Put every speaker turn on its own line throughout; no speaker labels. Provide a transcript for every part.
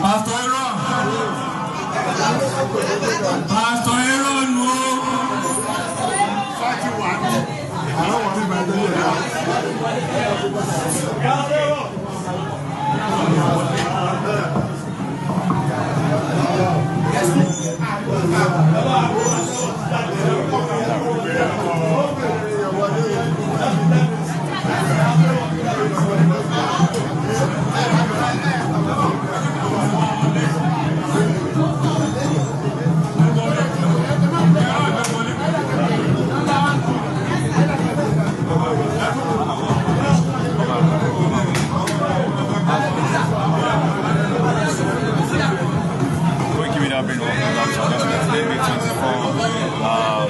Pastor Aaron. Pastor Aaron o.
Koiki Media bring welcome back to our today, May 24 of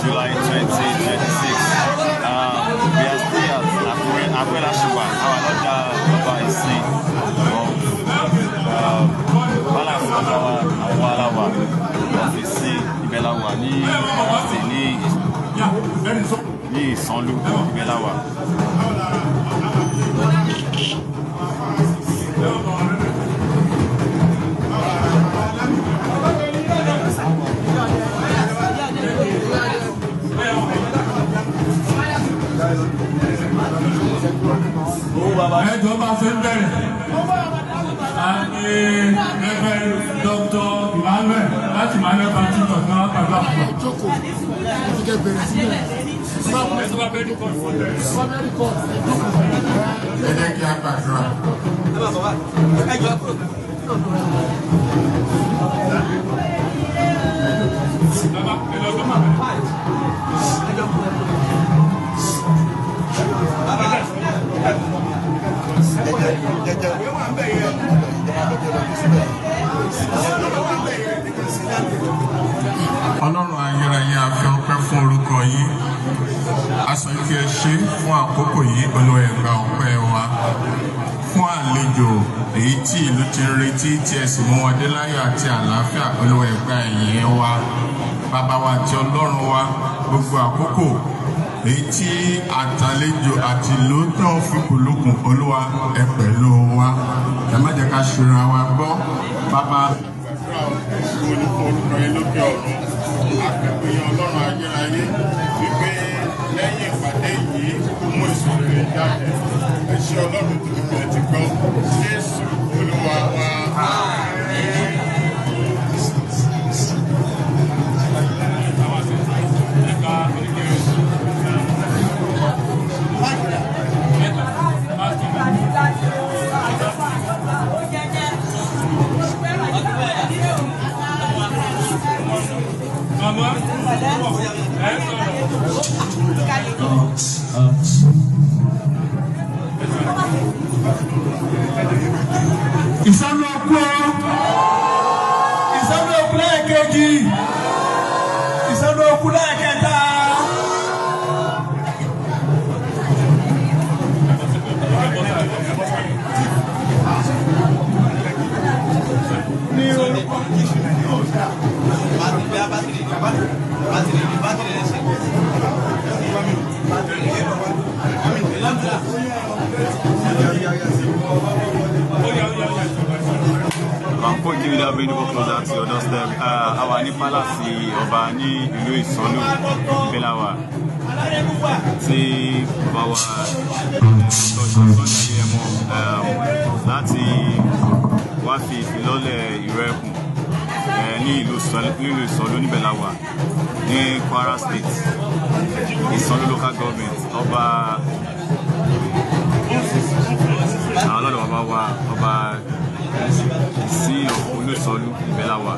July 2026. We are still at Akure, Akure Lashiwa, our Lọ́jà Ọba Ìsìn of Palace of our Awalawa of Ìsìn ibẹ̀ la wà ní Kwara State ní Ìsanlú, ibẹ̀ la wà.
Ẹjọ́ bá ṣe ń bẹ̀rẹ̀. A ní Reverend Dr. Emmanuel láti Emmanuel Baptist Church náà pẹ̀lú àpò.
Jókòó, ó ti kẹ́ bẹ̀rẹ̀ sílẹ̀.
Ẹ jẹ́ kí a gbàdúrà. Ọlọ́run ayérayé, a fi ọpẹ́ fún orúkọ yín. A sọ kí ẹ ṣe fún àkókò yìí. Olúwa, ẹ gba ọpẹ́ wa fún àlejò èyí tí ìlú ti ń retí, tí ẹ sì mú wọn dé láyọ̀ àti àlàáfíà. Olúwa, ẹ gba ìyìn wa. Bàbá wa àti Ọlọ́run wa, gbogbo àkókò èyí tí àtàlejò àti ìlú náà fi kùlùkùn, Olúwa, ẹ pẹ̀lú wa, ẹ má jẹ́ ká ṣera wa gbọ́. Bàbá, gbàdúrà olùkọ́ orúkọ yín lókè ọ̀run. Akẹ́kọ̀ọ́ yẹn, Ọlọ́run ayérayé, wípé lẹ́yìn ìpàdé yìí, kó mú èso rere jáde. Ẹ ṣé Ọlọ́run tó dúpẹ́ ti gbọ́. Jésù Olúwa wa.
Màmá, ẹ sọ̀rọ̀.
Ìsọnù ọkú o, ìsọnù ọkú lẹ́ẹ̀kejì, ìsọnù ọkú lẹ́ẹ̀kẹta. Ní orúkọ
Koiki Media bring you closer to your doorstep. A wà ní palace ọba ní ìlú Ìsànlú, ibẹ̀ la wà tí bàbá wa Dr. Sunday Adéyẹmọ láti wá fi ìfilọ́lẹ̀ Ìró Ẹkùn ní ìlú Ìsànlú. Níbẹ̀ la wà ní Kwara State, Ìsànlú Local Government. Ọba àwọn ọlọ́dọ̀ bàbá wa, ọba sí Olúsọlú, ibẹ̀ la wà.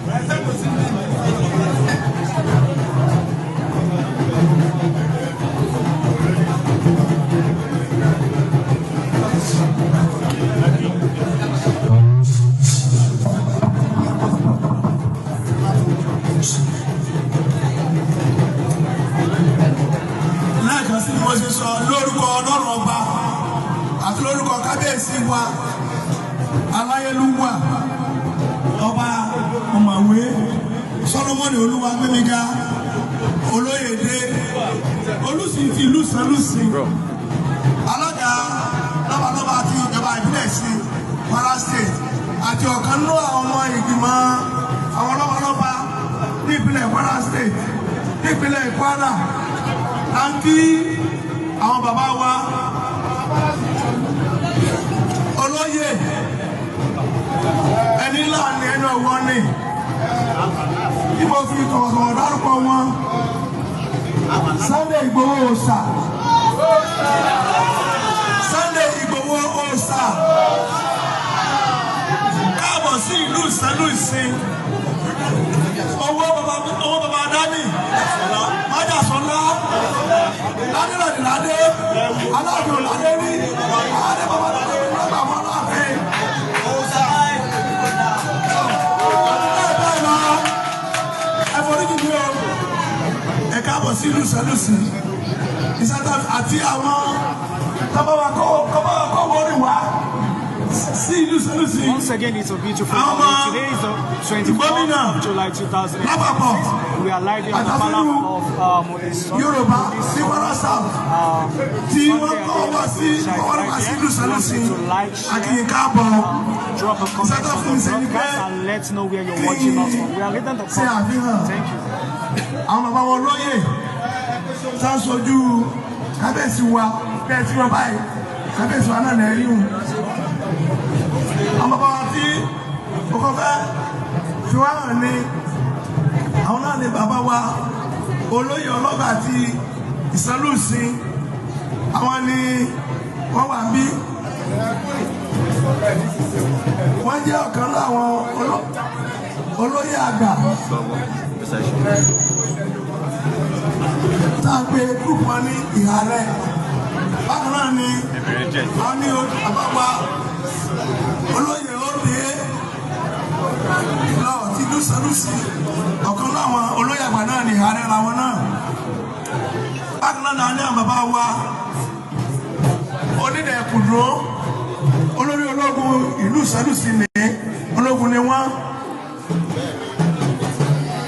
Lẹ́ẹ̀kan sí ni mo ṣe sọ, lórúkọ Ọlọ́run ọba àti lórúkọ kábíyèsí wa aláyélúwà, ọba ọ̀mọ̀wé Solomoni Olúwagbémiga Olóyèdè. Ìsìn ti ìlú Ìsànlùsìn, alága lọ́balọ́ba àti ìjọba ìbílẹ̀ Ìsìn Kwara State, àti ọ̀kan nínú àwọn ọmọ ìgbìmọ̀ àwọn lọ́balọ́ba ní ìpínlẹ̀ Kwara State, ní ìpínlẹ̀ Kwara. À ń kí àwọn bàbá wa olóyè ẹni láàrin ẹni ọwọ́ ni bí mo fi tọ̀wọ̀tọ̀wọ̀ dárúkọ wọn, Sunday Igboho Òòṣà, Sunday Igboho Òòṣà, káàbọ̀ sí ìlú Ìsànlùsìn. Owó bàbá dání májàsọ́lá ládéládéládé aláàbò ládé rí adé bàbá ládé rí lọ́gbà fún aláàfin. Ẹ káàbọ̀ sí ìlú Ìsànlùsìn ìsàtà àti àwọn tọ́bọ̀wá kọ́ wọ́ọ̀rì wá sí ìlú Ìsànlùsìn.
Once again, it's a beautiful day. Today is the 24th of July 2026. We are live here at the Palace of
Yorùbá sí Kwara South tí wọ́n kọ́ wá sí ìlú Ìsànlùsìn, akínyìn káàbọ̀.
Drop a comment on the broadcast and let's know where you're watching us from. We are reading the comments. Thank you.
Àwọn bàbá wọn lóyè tá a sojú kábíyèsí wa bẹ́ẹ̀ tí wọ́n báyìí kábíyèsí wa náà lè rí wọn. Àwọn bàbá wa tí o kò fẹ́ fi wá hàn ní àwọn náà ní bàbá wa olóyè ọlọ́gbà àti Ìsànlùsìn, àwọn ni wọ́n wà bí wọ́n jẹ́ ọ̀kan láwọn olóyè àgbà tá a gbé gúrùpù wọn ní ìhàrẹ̀. Bákan náà ni àwọn ní bàbá wa olóyè òde lọ ti ìlú Ìsànlùsìn, ọ̀kan láwọn olóyè àgbà náà ní ìhàrẹ̀ làwọn náà. Bákan náà ni àwọn bàbá wa onídẹ̀ẹ́kùdúró olórí ológun ìlú Ìsànlùsìn ní ológun ni wọ́n.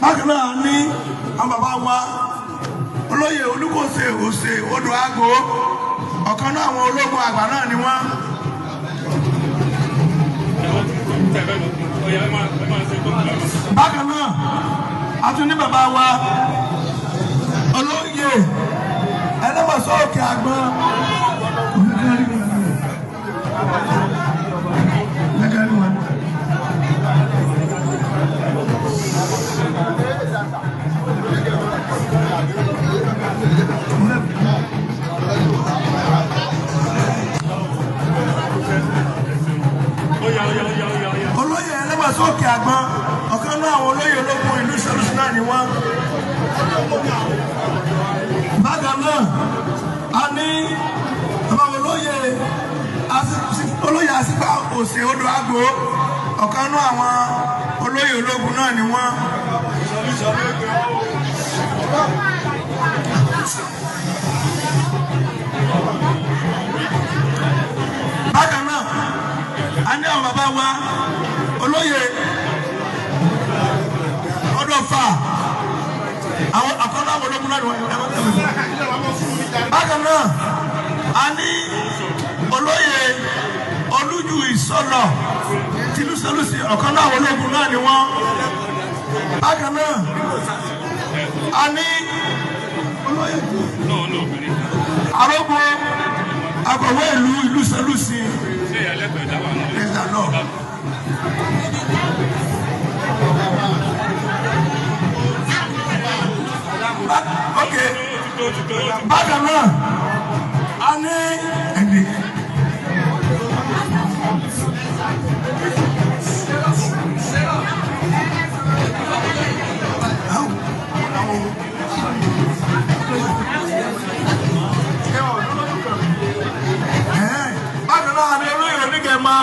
Bákan náà ní àwọn bàbá wa olóyè Olúkòsè Òsè Odò Àgbo, ọ̀kan náà àwọn ológun àgbà náà ni wọ́n. Bákan náà a tún ní bàbá wa olóyè Ẹlẹ́mọ̀sọ́ Òkè Àgbọn. Olóyè Ẹlẹ́mọ̀sọ́ Òkè Àgbọn, ọ̀kan náà àwọn olóyè ológun ìlú Ìsànlùsìn náà ni wọ́n. Bákan náà a ní bàbá olóyè Àsìpá Òsè Odò Àgbo, ọ̀kan náà àwọn olóyè ológun náà ni wọ́n. Bákan náà a ní àwọn bàbá wa olóyè Ọdọ̀fà, àwọn àkọ́lá àwọn ológun náà ni wọ́n. Bákan náà a ní olóyè Olújù Ìsọlọ̀ tìlú Ìsànlùsìn, ọ̀kan náà àwọn ológun náà ni wọ́n. Bákan náà a ní olóyè Arógbó akọ̀wé ìlú Ìsànlùsìn. Okay. Bákan náà a ní ẹ̀dẹ̀. Bákan náà a ní olóyè Onígẹ̀mọ.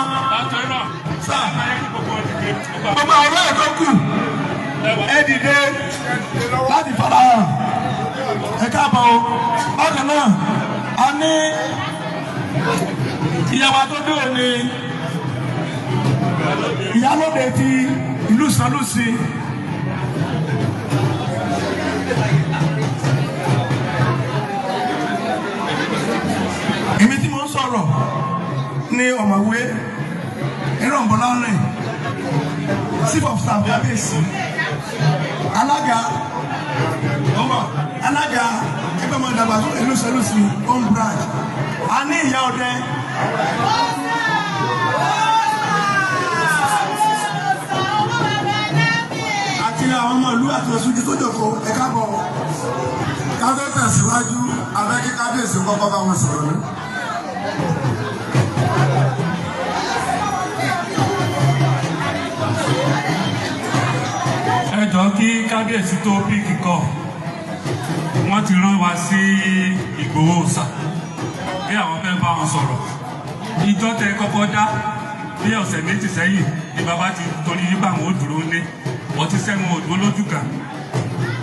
Gbogbo àwọn olóyè tó kù ẹ dìde láti farahàn, ẹ káàbọ̀ o. Bákan náà a ní ìyàwó tó dúró ní ìyálóde ti ìlú Ìsànlùsìn. sọ̀rọ̀ ní ọ̀mọ̀wé Ìrọ̀nbọ̀lárìn, Chief of Staff Kábíyèsí, alága ọmọ alága ẹgbẹ́ ọmọ ìdàgbàsókè ìlú Ìsọlùsì home branch. A ní ìyá ọdẹ. Àti àwọn ọmọ ìlú àti ọ̀ṣunjú tó jòkó, ẹ káàbọ̀.
Ká tó tẹ̀síwájú, a fẹ́ kí kábíyèsí kọ́kọ́ bá wọn sọ̀rọ̀ ní.
Ẹ jọ, kí kábíyèsí tó pick call, wọ́n ti rán wa sí Ìgbòho Òòṣà bí àwọn fẹ́ bá wọn sọ̀rọ̀. Ìjọ tẹ kọ́kọ́ dá bí ọ̀sẹ̀ 2 sẹ́yìn ni bàbá ti torí yípa àwọn ò dúró lé wọ́n ti sẹ́wọ̀n òdúró lójú kan.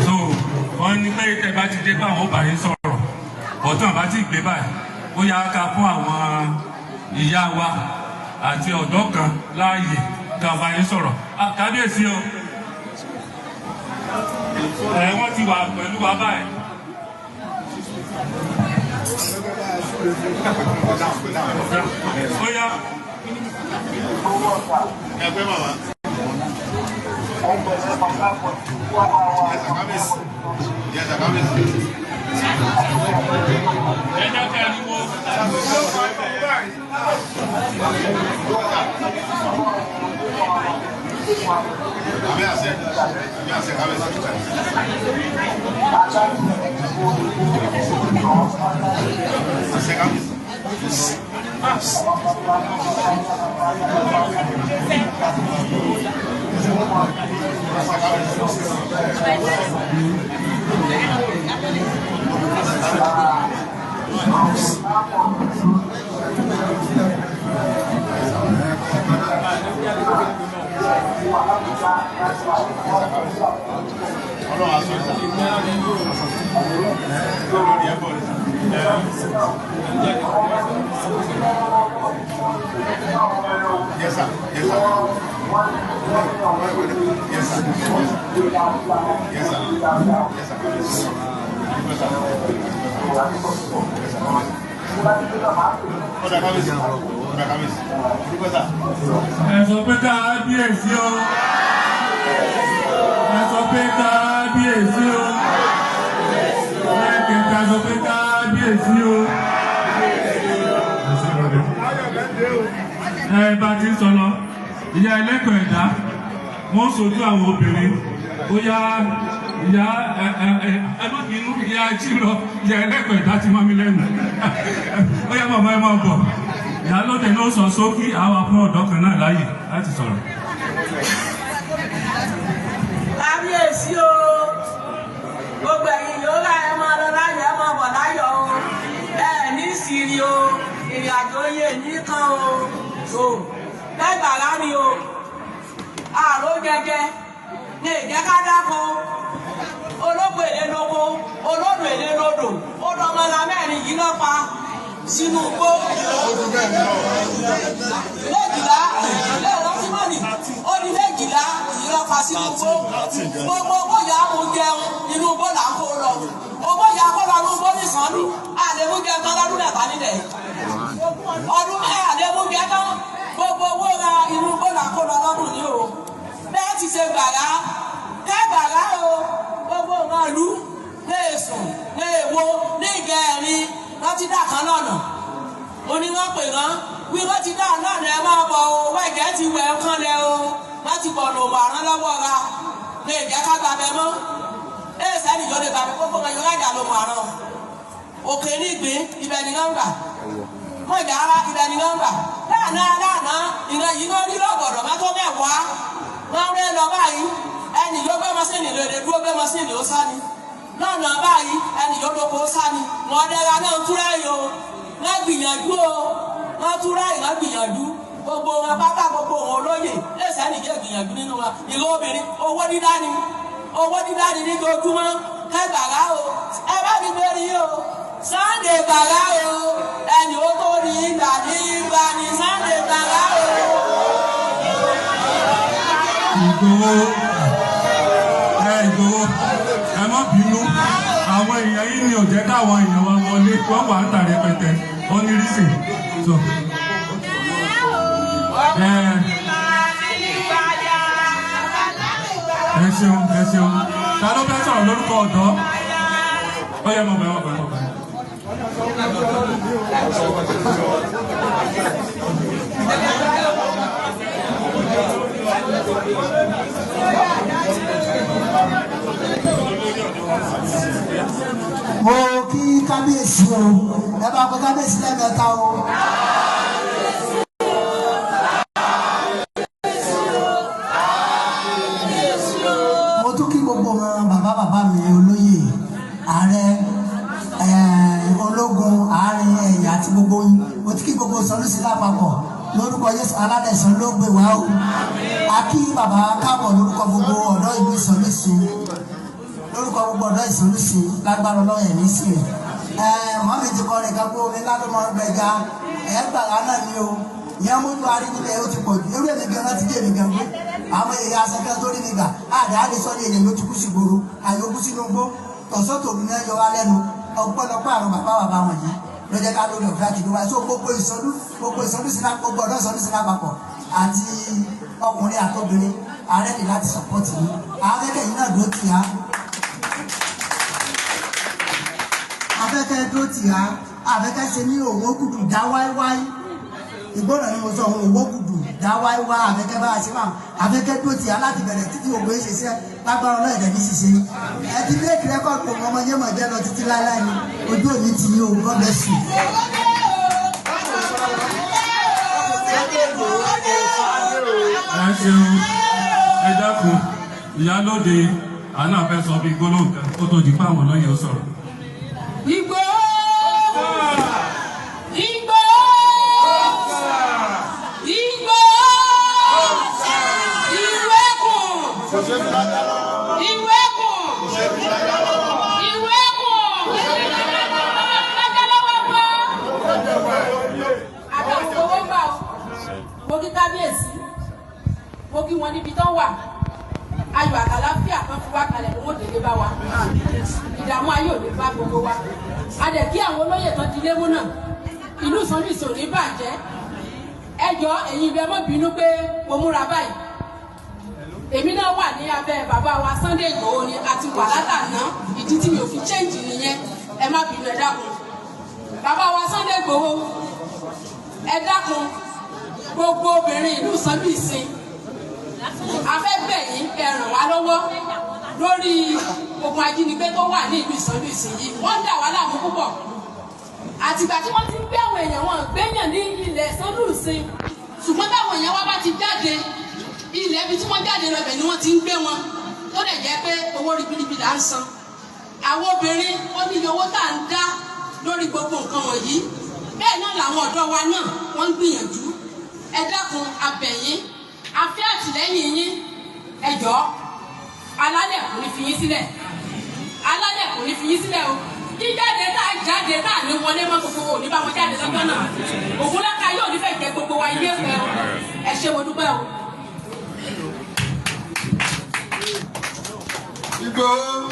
So wọ́n ní pé tẹ bá ti dé bá àwọn ò bá yín sọ̀rọ̀ ọ̀tún àbá tí gbé báyìí. Ó yá ká fún àwọn ìyá wa àti ọ̀dọ́ kan láàyè ká bá yín sọ̀rọ̀. Ah, kábíyèsí o, ẹ wọ́n ti wà pẹ̀lú wa báyìí. Ó yá.
Ẹgbẹ́ màmá. Yes, sir, kábíyèsí. Yes, sir, kábíyèsí.
Ẹ jẹ́ kí ariwo.
Àmì àṣẹ. Àmì àṣẹ, kábíyèsí. Àṣẹ, kábíyèsí. Àṣẹ, kábíyèsí. Ọlọ́run aṣọ ìsà. Lórí ẹ̀bọ̀ rẹ̀. Yes, sir. Yes, sir. Yes, sir. Yes, sir. Yes, sir. Yes, sir. Yes, sir. Ọ̀dà kábíyèsí. Ọ̀dà kábíyèsí. Dúpẹ́ sà.
Ẹ sọ pé kábíyèsí o. Ẹ sọ pé kábíyèsí o. Lẹ́ẹ̀kẹta, sọ pé kábíyèsí o. Ẹ bá ti ń sọ lọ, ìyá ẹlẹ́kọ̀ọ́ ẹ̀dá, wọ́n sojú àwọn obìnrin. Ó yá, ìyá ẹ ẹ ẹ ẹ má bínú, ìyá jí lọ, ìyá ẹlẹ́kọ̀ọ́ ẹ̀dá ti mọ́ mi lẹ́nu. Ó yá, màmá, ẹ máa bọ̀. Ìyá lóde ló sọ sókí àwa fún ọ̀dọ́ kan náà láàyè láti sọ̀rọ̀.
Kábíyèsí o, gbogbo ẹ̀yin yóò rà, ẹ máa lọ láyọ̀, ẹ máa bọ̀ láyọ̀ o. Ẹ ní sírí o, ìrìn àjò yé nìkan o. O lẹ́gbàrá ni o, àrò jẹjẹ ní ìjẹ́ ká dáko, olóko èlé lóko, olódò èlé lódò. Ó dọ́mọlá mẹ́rin yìí lọ́ pa sínú igbó 12 lẹ́ẹ̀rọ símọ́nì. Ó di 12 yìí lọ́ pa sínú igbó. Gbogbo owó yà á mú jẹun, inú igbó là ń kó lọ. Owó yà á kó lọ inú igbó nìsánú. Àlèmú jẹun tán lọ́dún 3 nílẹ̀ ọdún ẹ̀, àlèmú jẹun tán. Gbogbo owó ra inú igbó là ń kó lọ lọ́dún ní o. Bẹ́ẹ̀ ti ṣe gbàrà kẹ́ gbàrà o. Gbogbo nǹkan ìlú lè sùn lè wo ní ìgẹ̀rin wọ́n ti dà kan lọ́nà oní wọ́n pè wọ́n wí wọ́n ti dà lọ́nà. Ẹ máa bọ̀ o, wẹ́gẹ́ ti wẹ̀ ń kán lẹ o. Wọ́n ti bọ̀ lòmọ̀ àrán lọ́wọ́ ra lè jẹ́ ká gbàgbẹ́ mọ́. Ẹ sẹ́ni yóò lè gbàgbẹ́ kókó wọn yóò rájà lòmọ̀ àrán òkè ní ìgbín. Ibẹ̀ ni wọ́n gbà mọ̀ ìjà ara, ibẹ̀ ni wọ́n gbà láàánú láàánú. Ìran yìí ló rí lọ́gọ̀dọ̀ má tó 10. Wọ́n rẹ́ lọ báyìí, ẹnì yóò gbé mọ́sìnì lóde dúró, gbé mọ́sìnì ó sá ni lọ́nà báyìí, ẹnì yóò lóko ó sá ni. Wọ́n dẹ́ra náà túrẹ́ yìí o, wọ́n gbìyànjú o, wọ́n túrẹ́ yìí, wọ́n gbìyànjú. Gbogbo wọn pátá, gbogbo wọn olóyè lẹ́sẹ̀ nìjẹ́ gbìyànjú nínú wọn. Ìlú obìnrin, owó dídá ni, owó dídá ni níjojúmọ́. Kẹgbàrá o, ẹ bá mi gbé rí o. Sunday gbàrá o, ẹnì ó tó rí ìgbà ní ìgbà ní Sunday gbàrá o.
Ìgbòho, ẹ Ìgbòho, ẹ má bínú. Àwọn èèyàn yìí ni ò jẹ́ káwọn èèyàn wa wọlé, wọ́n wà ń tà rẹpẹtẹ. Ó ní reason. So ẹ ṣeun, ẹ ṣeun. Ta ló fẹ́ sọ̀rọ̀ lórúkọ ọ̀dọ́? Ó yẹ mọ̀ bẹ́ẹ̀ mọ̀ bẹ́ẹ̀ mọ̀ bẹ́ẹ̀.
Mo kí kábíyèsí o, ẹ bá pé kábíyèsí lẹ́ẹ̀mẹ́ta o. Mo tún kí gbogbo wọn bàbá bàbá mi olóyè ààrẹ ológun àárín ẹ̀yà àti gbogbo yín. Mo tún kí gbogbo Ìsọlúsì lápapọ̀ lórúkọ Jésù aládẹ̀sán ló gbé wá o. A kí bàbá káàbọ̀ lórúkọ gbogbo ọ̀dọ́ ìlú Ìsọlúsì, lórúkọ gbogbo ọ̀dọ́ Ìsọlúsì lágbára Ọlọ́run ẹ̀mí sí rẹ̀. Mọ́mí ti kọrin kan pé omi ńlá ló máa ń gbẹja ẹ̀ gbàrà náà ni o. Ìyẹn mójú arí níbẹ̀ ó ti pọ̀ jù. Irú èmi gan-an ti dé èmi gan gbé. Àwọn èèyàn asẹ́kẹ́ tó rí mi gbà àdá lè sọ ní èdè ló ti kú sí gbòòrò àyòkú sínú igbó tọ̀sán tòru ní ẹyọ wa lẹ́nu. Ọpẹ́lọpẹ́ àwọn bàbá bàbá wọ̀nyí ló jẹ́ ká lórí ọ̀fẹ́ àti ìdúrà. So gbogbo Ìsọlú, gbogbo Ìsọlú sí gbogbo ọ̀dọ́ Ìsọlú sí lápapọ̀ àti ọkùnrin àtobìnrin ààrẹ ní láti sọpọ́tì yín. Afẹ́kẹ́ yìí náà dúró tì á. Afẹ́kẹ́ dúró tì á. Afẹ́kẹ́ ṣe ní òwò gùdù dá wáíwáí. Ìgbọ́dọ̀ ni mo sọ òun òwò gùdù dá wáíwá. Afẹ́kẹ́ bá a ṣe máa afẹ́kẹ́ dúró tì á láti bẹ̀rẹ̀ títí ògbó yìí ṣiṣẹ́ lágbára Ọlọ́run ẹ̀dẹ̀ ní ṣiṣẹ́. Ẹ ti bírèkì rẹ́kọ̀dù ọmọ yẹn mọ̀ jẹ́ lọ títí láéláé ni ojú òní ti yín o. God bless you.
Ẹ ṣeun, ẹ dákun. Ìyálóde àná fẹ́ sọ bí gbólóhùn kan kó tó di pé àwọn olóyè ó sọ̀rọ̀.
Ìgbòho! Ìgbòho! Ìgbòho! Ìlú Ẹkùn! Ìlú Ẹkùn! Ìlú Ẹkùn! Àtàwọn owó ń bà ó. Mo kí kábíyèsí, mo kí wọn níbi tán wà. Ayọ̀ àtàláfíà kan fi wá kalẹ̀ lówó délé bá wa. Ìdààmú ayé ò ní bá gbogbo wa. A dẹ̀ kí àwọn olóyè tán di lémú náà. Ìlú Ìsọlúsì ò ní bàjẹ́. Ẹ jọ̀ọ́ ẹ̀yin ibi ẹ má bínú pé mo múra báyìí. Èmi náà wà ní abẹ́ bàbá wa Sunday Igboho ni a ti wà látàná. Ìdí tí mi ò fi change nìyẹn. Ẹ má bínú, ẹ dákun. Bàbá wa Sunday Igboho, ẹ dákun. Gbogbo obìnrin ìlú Ìsọlúsì a fẹ́ bẹ̀ yín kẹ́ ràn wá lọ́wọ́ lórí ogun ajínigbé tó wà ní ìlú Ìsọlúsì yìí. Wọ́n ń dà wá láàmú púpọ̀. Àtìgbà tí wọ́n ti ń gbé àwọn èèyàn wọn gbéyàn ní ilẹ̀ Ìsọlúsì, ṣùgbọ́n táwọn èèyàn wá bá ti jáde ilẹ̀ ibi tí wọ́n jáde lọ bẹ̀ ni wọ́n ti ń gbé wọn, tó dẹ̀ jẹ́ pé owó ribiribi là ń san. Àwọn obìnrin ó ní iye owó tá à ń dá lórí gbogbo nǹkan wọ̀nyí. Bẹ́ẹ̀ náà làwọn ọ̀dọ́ wa náà wọ́n ń gbìyànjú. Ẹ dákun, a bẹ̀ yín, a fẹ́ àtìlẹ́yìn yín. Ẹ jọ̀ọ́, alálẹ̀ kò ní fi yín sílẹ̀, alálẹ̀ kò ní fi yín sílẹ̀ o. Jíjáde tá a jáde tá a ní wọlé mọ́ gbogbo ò ní bá wọn jáde lọ́jọ́ náà. Ògúnláka yóò ní fẹ́ jẹ gbogbo wa ilé ìfẹ́ o. Ẹ ṣé, mo dúpẹ́ o.
Ìgbòho!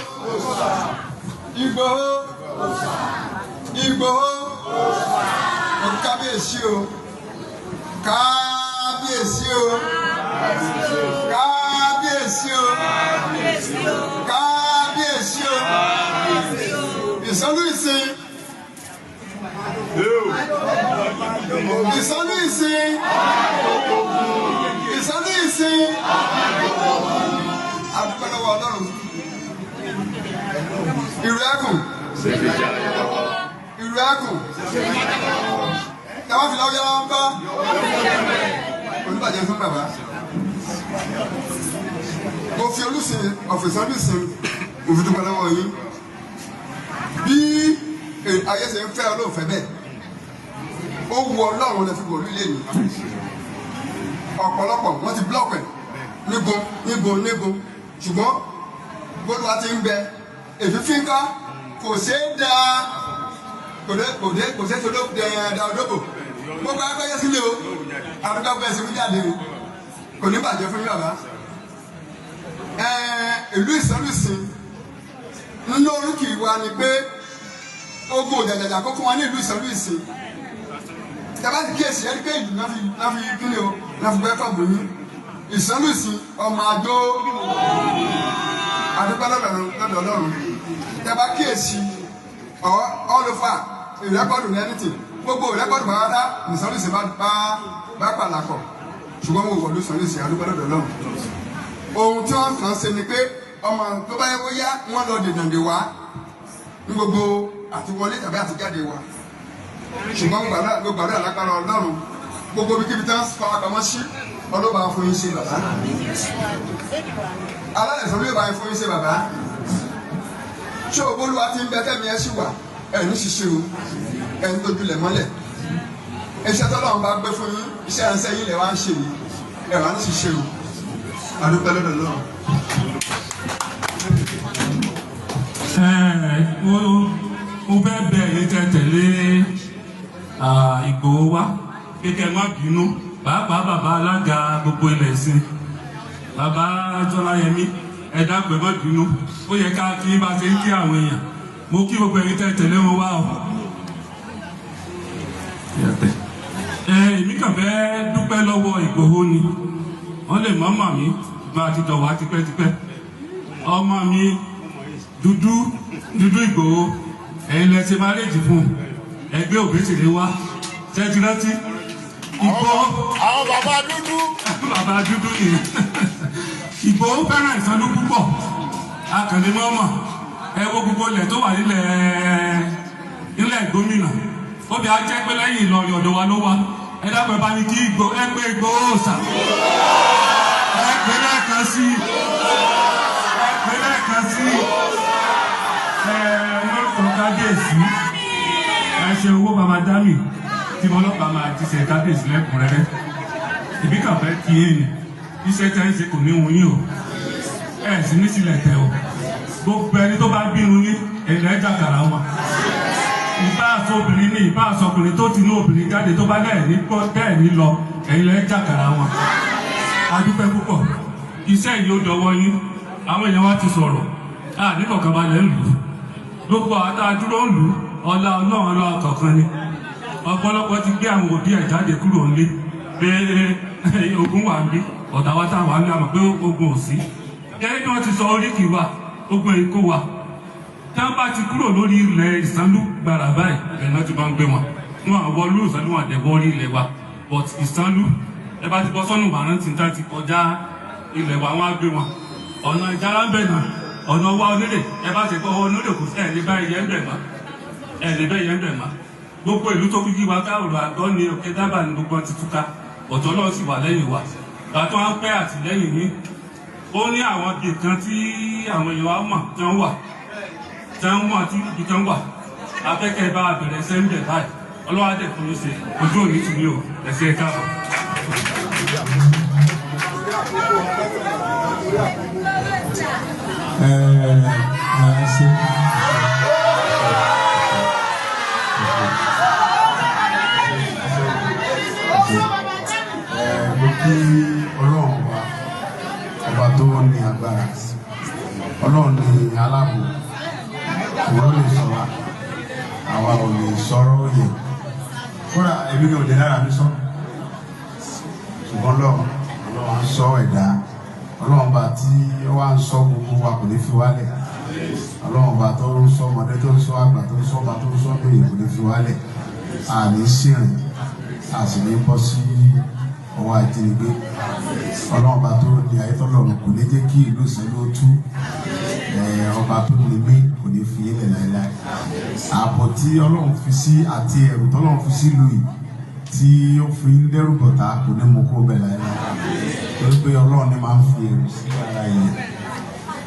Ìgbòho! Ìgbòho! Mo kábíyèsí o, kábíyèsí o, kábíyèsí o, kábíyèsí o. Ìsọlúsì, Ìsọlúsì, Ìsọlúsì. Adúpẹ́ lọ́wọ́ Ọlọ́run. Ìlú Ẹkùn, Ìlú Ẹkùn, tẹ́wọ́n fi lọ́wọ́ yára ń bá olùbàjẹ́ fún bàbá. Mo fi Olùsìn ọ̀fẹ̀sẹ̀ Olùsìn mo fi dúpẹ́ lọ́wọ́ yín. Bí ayé ṣe ń fẹ́ olóòfẹ́ bẹ́ẹ̀, ó wu Ọlọ́run lè fi wọ̀lú ilé mi. Ọ̀pọ̀lọpọ̀ wọ́n ti blọ́ọ̀kì ẹ̀ nígun nígun nígun, ṣùgbọ́n gbọ́dọ̀ wa ti ń bẹ èfífín ká kò ṣeé da kò ṣeé tó da odóbò. Gbogbo agbẹ́yẹ sílé o, àdúgbò bẹ́ẹ̀ sí jáde o, kò ní bàjẹ́ fún yín bàbá. Ìlú Ìsọlúsì ńlọ oríkì wa ni pé ogun òjàjàjà kó fún wa ní ìlú Ìsọlúsì. Tẹ́bá ti kíyèsí ẹni pé ìlú náà fi kíni o náà fi gbẹ́ fọ́ọ̀mù yín. Ìsánlùsì ọmọ àjò àdúgbò lọ́dọ̀ Ọlọ́run. Tẹ́bá kíyèsí all over ìrẹ́kọ̀dù ní anything gbogbo ìrẹ́kọ̀dù bá dá ìsánlùsì bá pàlàkọ̀ ṣùgbọ́n mo wọ̀lú ìsánlùsì àdúgbò lọ́dọ̀ Ọlọ́run. Ohun tí wọ́n kàn ṣe ni pé ọmọ tó bá yẹ kó yá wọ́n lọ dènà dè wá ní gbogbo àti wọlé tàbí àti jáde wa. Ṣùgbọ́n mo gbàdúrà lágbára Ọlọ́run gbogbo ibikíbi tí wọ́n fara pamọ́ sí ọlọ́ba fún yín ṣe bàbá. Alálẹ̀ sọ yóò bá fún yín ṣe bàbá. Ṣé òbólúwa ti ń bẹ tẹ́mi ẹ sì wà ẹ̀ ní ṣiṣẹ́ o ẹ̀ ń tójúlẹ̀ mọ́lẹ̀. Iṣẹ́ tọ́lọ́run bá gbé fún yín iṣẹ́ ìránṣẹ́ yín lẹ̀ wá ń ṣe yìí ẹ̀ wá ń ṣiṣẹ́ o. Àdúpẹ́ lọ́dọ̀ Ọlọ́run.
Mo fẹ́ bẹ̀ yín tẹ́ tẹ̀lé Ìgbòho wá kékeré má bínú pàápàá bàbá alága gbogbo ilẹ̀ sí bàbá Jọláyẹmí ẹ dákun ẹ má bínú ó yẹ ká kí bá ṣe ń kí àwọn èèyàn mo kí gbogbo ẹ̀yin tẹ́ tẹ̀lé wọn wá o. Èmi kàn fẹ́ dúpẹ́ lọ́wọ́ Ìgbòho ni wọ́n lè mọ́ mọ̀ mí bá a ti jọ wá tipẹ́tipẹ́ ọmọ mi dúdú dúdú Ìgbòho ẹ̀yin lẹ ṣe márèjì fún ẹgbẹ́ Òbésèré wá ṣẹ́jú rántí Ìgbòho
àwọn bàbá dúdú
bàbá dúdú nìyẹn Ìgbòho fẹ́ràn Ìsànlú púpọ̀ akànnì mọ́mọ́ ẹ wo gbogbo ilẹ̀ tó wà nílẹ̀ gómìnà ó bí a jẹ́ pé lẹ́yìn Ìlọrin ọ̀dọ̀ wa ló wà ẹ dábàá bá ní kí Ìgbòho ẹ pé Ìgbòho sà ẹ pé lẹ́ẹ̀kan sí ẹ pé lẹ́ẹ̀kan sí ẹ lórúkọ kábíyèsí ẹ ṣe owó bàbá dami tí mo lọ́pàá máa ti ṣe kábíyèsí lẹ́kùnrẹ́rẹ́ ìbí kàn fẹ́ kí yín ni iṣẹ́ tẹ́ ń ṣe kò ní wun yín o ẹ sì ní sílẹ̀ tẹ̀ o gbogbo ẹni tó bá bínú yín ẹ̀yìn ẹ̀ jàkàrà wọn ìbá aṣọ obìnrin ní ìbá aṣọ ọkùnrin tó ti ní obìnrin jáde tó bá lẹ́ẹ̀ ní gbọ́ tẹ́ẹ̀ ní lọ ẹ̀yìn ẹ̀ jàkàrà wọn a dúpẹ́ púpọ̀ iṣẹ́ yìí ó dọwọ́ yín àwọn èèyàn wa ti sọ̀rọ̀ a ní kọ̀ọ̀kan balẹ̀ ń lù ú gbogbo àwọn tá a dúró ń lù ú ọlá Ọlọ́run ọlá kọ̀ọ̀kan ni ọ̀pọ̀lọpọ̀ ti gbé àwọn òbí ẹ̀ jáde kúrò nílé pé ogun wà ń bí ọ̀tá wa tá wà ń bí àmọ̀ pé ogun ò sí gẹ́gẹ́ bí wọ́n ti sọ oríkì wa ogun èkó wa tá a bá ti kúrò lórí ilẹ̀ Ìsànlú gbàrà báyìí ẹ̀ náà ti máa ń gbé wọn wọn àwọlú Ìsànlú wọn àdẹ̀wọ́ orí ilẹ̀ wa but Ìsànlú ẹ bá ti bọ́ sọ́nù wàrán tí ta ti kọjá ilẹ̀ wa wọn á gbé wọn ọ̀nà ìjára ń bẹ̀ náà ọ̀nà wa onílé ẹ bá ti gbọ́ onílé kò sí ẹ̀ lè bá ẹyẹ ń bẹ̀ mọ́ ẹ̀ lè bẹ́ ẹyẹ ń bẹ̀ mọ́ gbogbo ìlú tó yí wa káàrò àgọ́ ni òkè dábàá ní gbogbo ti túká ọ̀tọ̀ náà sì wà lẹ́yìn wa gbàtọ́ á pẹ́ àtìlẹ́yìn yín ó ní àwọn ibì kan tí àwọn èèyàn wa mọ̀ tí wọ́n wà tí wọ́n mọ̀ tí ibi kan wà afẹ́kẹ́ bá bẹ̀rẹ̀ ṣẹ́ ń bẹ̀ báyìí ọlọ́wà dẹ̀ fún mi ṣe ojú òní tì mí o ẹ̀ṣẹ̀ káàbọ̀.
Mo kí Ọlọ́run wa ọba tó ní agbára Ọlọ́run ní aláàbò òun ló lè sọ wa àwa ò lè sọ̀rọ̀ yẹn kódà èmi kò dé lára mi sọ ṣùgbọ́n Ọlọ́run Ọlọ́run ń sọ ẹ̀dá Ọlọ́run bá tí ó wá ń sọ gbogbo wa kò ní fi wálẹ̀ Ọlọ́run bá tó ń sọ ọmọdé tó ń sọ àgbà tó ń sọ ọba tó ń sọ lóye kò ní fi wálẹ̀ àní sìnrìn a sì ní bọ́ sí ọwọ́ ajínigbé Ọlọ́run bá tó ní ayétọ́lọ́run kò ní jẹ́ kí ìlú Ìsànlú ó tú ọba tó ní mí kò ní fi ilẹ̀ láéláé ààbò tí Ọlọ́run fi sí àti ẹ̀rù tọ́lọ́run fi sí ìlú yìí tí ó fi ń dẹ́rù bọ̀tá kò ní mú kó bẹ̀ láéláé torí pé Ọlọ́run ní máa ń fi ẹ̀rù sí ara èèyàn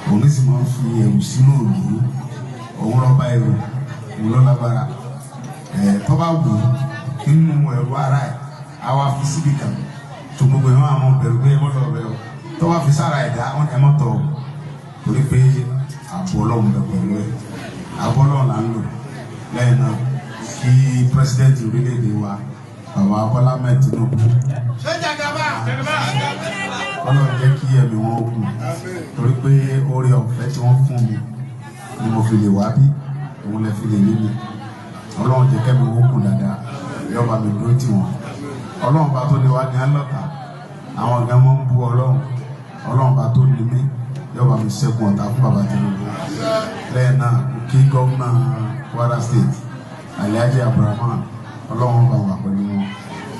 òun ní sì máa ń fi ẹ̀rù sínú ìlú òun lọ́ba ẹ̀rù òun ló lágbára tó bá wù nínú ẹ̀rù ara ẹ̀ á wá fi síbi kan tó gbogbo ẹ̀ wọ́n àwọn bẹ̀rù pé ẹ mọ́ lọ bẹ̀rù tó bá fi sára ẹ̀dá ẹ mọ́ tọ̀ torí pé ààbò Ọlọ́run bẹ̀ pẹ̀lú ẹ̀ ààbò Ọlọ́run là ń lò lẹ́yìn náà kí pírẹsidẹ́ǹtì orílẹ̀-èdè wa bàbá Bọ́lá Ahmed Tinubu Ọlọ́run jẹ́ kí ẹ̀mí wọn gùn torí pé oore ọ̀fẹ́ tí wọ́n fún mi ni mo fi lè wá bí òun lè fi lè ní mi Ọlọ́run jẹ́ kẹ́mi wọn gùn dáadáa Yóò bá mi dúró tì wọ́n. Ọlọ́run bá tó ní wá ní alọ́ta àwọn ọ̀gá mọ́ ń bu Ọlọ́run. Ọlọ́run bá tó ní mí yóò bá mi ṣẹ́gun ọ̀tá fún bàbá Tinubu. Lẹ́yìn náà kí gómìnà Kwara State Alhaji Abdulrahman, Ọlọ́run bá wà pẹ̀lú wọn.